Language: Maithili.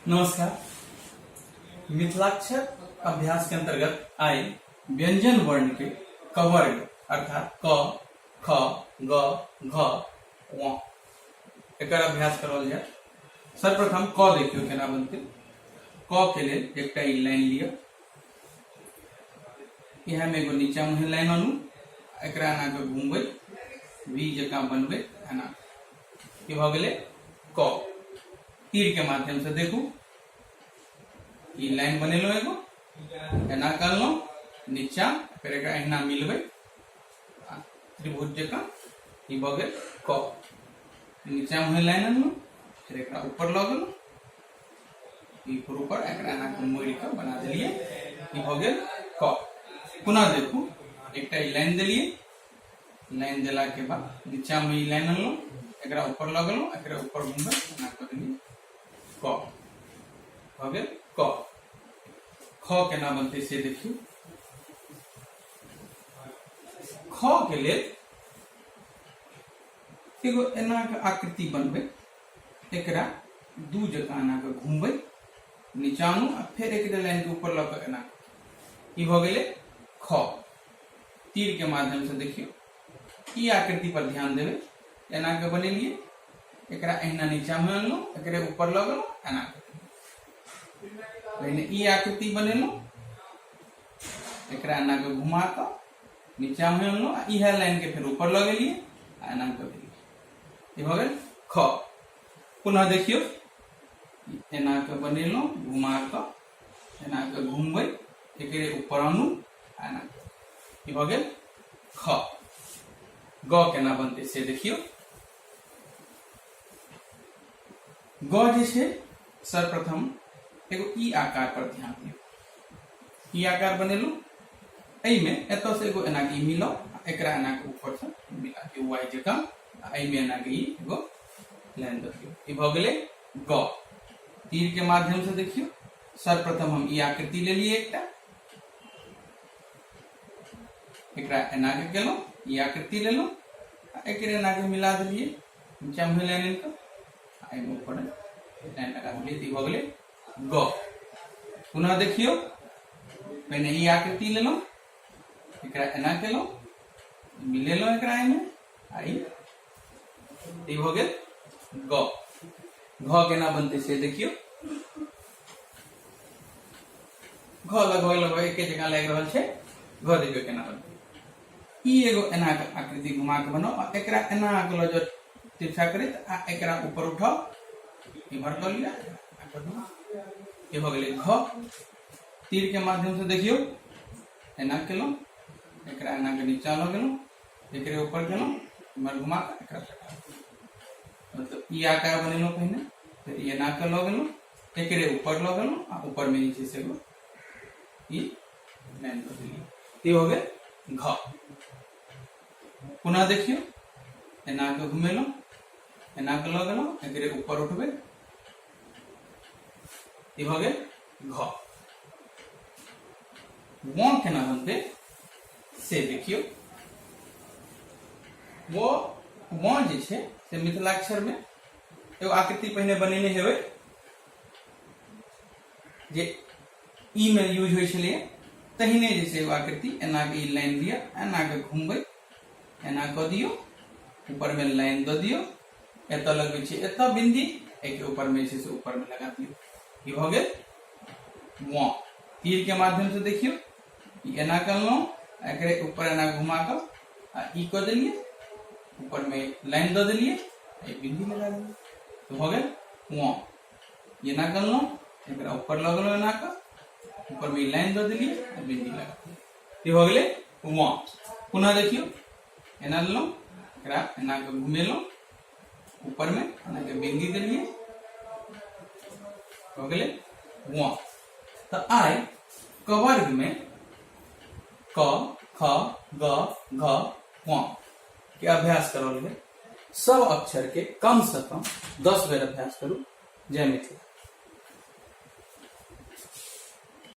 नमस्कार। मिथिलाक्षर अभ्यास के अंतर्गत आई व्यंजन वर्ण के कवर्ग अर्थात क, ख, ग, घ, व एकर अभ्यास करल जाय। सर्वप्रथम क देखियो केना बनते। क के लेल एकटा ई लाइन लिअ, इएह में एगो नीचा मुहे लाइन आनू, एकरा एना के घुमबै वी जकाँ बनबै एना। ई भऽ गेलै क। तीर के माध्यम से देखू, ई लाइन बनेलहुँ एगो, एना करलहुँ नीचा, फेर एकरा एहिना मिलबै त्रिभुज जकाँ। ई भऽ गेल क। नीचा मुहे लाइन अनलहुँ, फेर एकरा ऊपर लऽ गेलहुँ, ई ऊपर ऊपर एकरा एना कऽ मोड़ि कऽ बना देलियै। ई भऽ गेल क। पुनः देखू, एकटा ई लाइन देलियै, लाइन देला के बाद नीचा में ई लाइन अनलहुँ, एकरा ऊपर लऽ गेलहुँ, एकरा ऊपर घुमबै एना कऽ देलियै क। भऽ गेल क। ख केना बनतै से देखियौ। ख के लेल एगो एना के आकृति बनबै, एकरा दू जगह एना के घुमबै, नीचा आनू आ फेर एकरे लाइन के ऊपर लऽ कऽ एना। ई भऽ गेलै ख। तीर के माध्यम से देखियौ, ई आकृति पर ध्यान देबै। एना के बनेलियै, एकरा एहिना नीचा में अनलहुँ, एकरे ऊपर लऽ गेलहुँ एना। पहिने ई आकृति बनेलहुँ, एकरा एना के घुमा कऽ नीचा में अनलहुँ आ इएह लाइन के फेर ऊपर लऽ गेलियै आ एना कऽ देलियै। ई भऽ गेल ख। पुनः देखियौ, एना के बनेलहुँ, घुमा कऽ एना के घुमबै, एकरे ऊपर आनू आ एना। ई भऽ गेल ख। ग केना बनतै से देखियौ। ग जे छै, सर्वप्रथम एगो ई आकार पर ध्यान दियौ। ई आकार बनेलहुँ, एहिमे एतऽ से एगो एना के ई मिलाउ, एकरा एना के ऊपर से मिला दियौ वाई जकाँ, आ एहिमे एना के ई एगो लाइन दऽ दियौ। ई भऽ गेलै ग। तीर के माध्यम से देखियौ, सर्वप्रथम हम ई आकृति लेलियै एकटा, एकरा एना के केलहुँ, ई आकृति लेलहुँ आ एकरे एना के मिला देलियै नीचा मुँहे लाइन आनि कऽ आ एहिमे ऊपर लाइन लगा देलियै, तऽ ई भऽ गेलै ग। पुनः देखियौ, पहिने ई आकृति लेलहुँ, एकरा एना केलहुँ, मिलेलहुँ एकरा एहिमे आ ई भऽ गेल ग। घ केना बनतै से देखियौ। घ लगभग लगभग एके जगह लागि रहल छै। घ देखियौ केना बनतै। ई एगो एना के आकृति घुमा के बनाउ आ एकरा एना के लऽ जाउ तिरछा करैत आ एकरा ऊपर उठाउ, इम्हर कऽ लिअ, ई भऽ गेलै घ। तीर के माध्यम से देखियौ, एना केलहुँ, एकरा एना के नीचा लऽ गेलहुँ, एकरे ऊपर केलहुँ, इम्हर घुमा कऽ एकरा सटा, मतलब ई आकार बनेलहुँ पहिने, फेर ई एना के लऽ गेलहुँ, एकरे ऊपर लऽ गेलहुँ आ ऊपर में जे छै से एगो ई लाइन दऽ देलियै, ई हो गेल घ। पुनः देखियौ, एना के घुमेलहुँ, एना के लऽ गेलहुँ, एकरे ऊपर उठबै, ई भऽ गेल घ। व केना बनतै से देखियौ। व व जे छै से मिथिलाक्षर में एगो आकृति पहिने बनेने हेबै जे ई में यूज होइ छलैए, तहिने जे छै एगो आकृति एना के ई लाइन दिअ, एना के घुमबै, एना कऽ दियौ, ऊपर में लाइन दऽ दियौ, एतऽ लगबै छियै एतऽ बिंदी, एहिके ऊपर में जे छै से ऊपर में लगा दियौ। ई भऽ गेल व। तीर के माध्यम से देखियौ, ई एना करलहुँ, एकरे ऊपर एना घुमा कऽ आ ई कऽ देलियै, ऊपर में लाइन दऽ देलियै, ई बिंदी लगा देलियै, तऽ भऽ गेल व। एना करलहुँ, एकरा ऊपर लऽ गेलहुँ एना कऽ, ऊपर में लाइन दऽ देलियै आ बिंदी लगा देलियै, ई भऽ गेलै व। पुनः देखियौ, एना लेलहुँ, एकरा एना कऽ घुमेलहुँ, ऊपर में एना के बिंदी देलियै, भऽ गेलै व। तऽ आइ कवर्ग में क, ख, ग, घ, व के अभ्यास करल गेल। सब अक्षर के कम से कम 10 बेर अभ्यास करू। जय मिथिला।